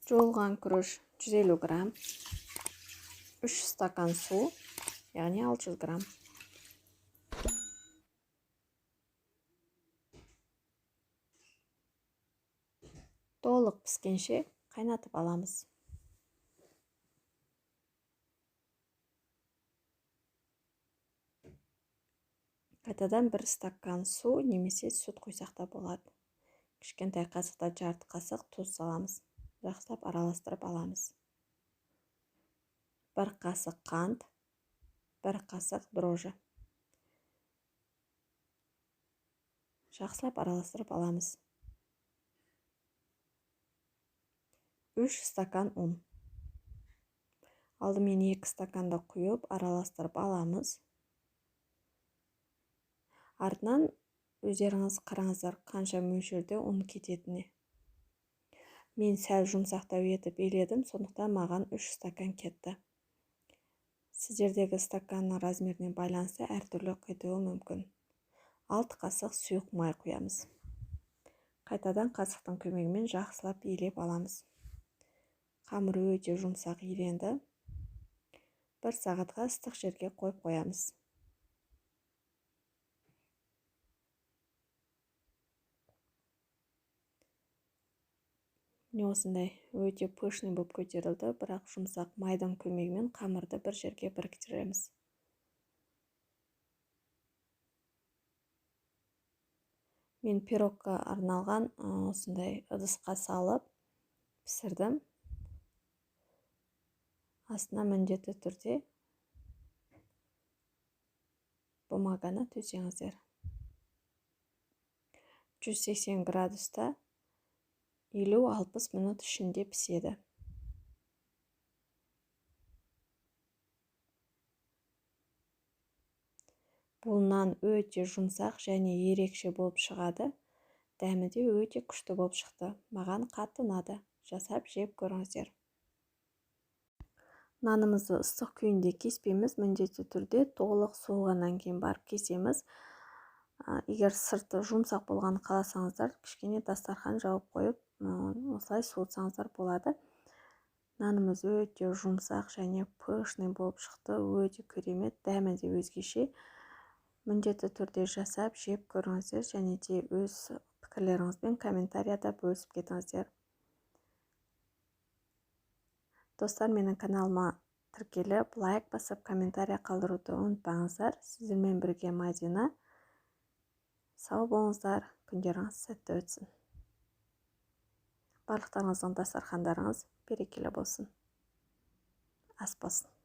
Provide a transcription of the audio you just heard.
Жуылған күріш 150 грамм, 3 стакан су, яғни 600 грамм. Толық піскенше қайнатып аламыз. Қайтадан 1 стакан су немесе сүт құйсақ та болады. Кішкентай қасықта жарты қасық тұз саламыз. Жақсылап араластырып аламыз. 1 қасық қант, 1 қасық дрожжи. Жақсылап араластырып аламыз. 3 стакан ұн. Алдымен 2 стаканды құйып араластырып аламыз. Артынан өздеріңіз қараңыздар, қанша мөлшерде ұн кететіне. Мен сәл жұмсақтау етіп еледім, сондықтан маған 3 стакан кетті. Сіздердегі стаканның размеріне байланысты әртүрлі кетуі мүмкін. 6 қасық сұйық май құямыз. Қайтадан қасықтың көмегімен жақсылап елеп аламыз. Қамыр өте жұмсақ еленді. 1 сағатқа ыстық жерге қойып қоямыз. Міне осындай өте пышный болып көтерілді, бірақ жұмсақ майдың көмегімен қамырды бір жерге біріктіреміз. Мен пирогқа арналған осындай ыдысқа салып пісірдім. Астына міндетті түрде бумаганы төсеңіздер. 180 градуста 50-60 минут ішінде піседі. Бұл нан өте жұмсақ және ерекше болып шығады. Дәмі де өте күшті болып шықты. Маған қатты ұнады. Жасап жеп көріңіздер. Нанымызды ыстық күйінде кеспейміз, міндетті түрде толық суығаннан кейін барып кесеміз. Егер сырты жұмсақ болғанын қаласаңыздар, кішкене дастархан жауып қойып, осылай суытсаңыздар болады. Нанымыз өте жұмсақ және пышный болып шықты, өте керемет, дәмі де өзгеше. Міндетті түрде жасап жеп көріңіздер және де өз пікірлеріңізбен комментарияда бөлісіп кетіңіздер. Достар, менің каналыма тіркеліп, лайк басып, комментария қалдыруды ұмытпаңыздар. Сіздермен бірге Мадина. Сау болыңыздар, күндеріңіз сәтті өтсін. Барлықтарыңыздың дастархандарыңыз берекелі болсын. Ас болсын.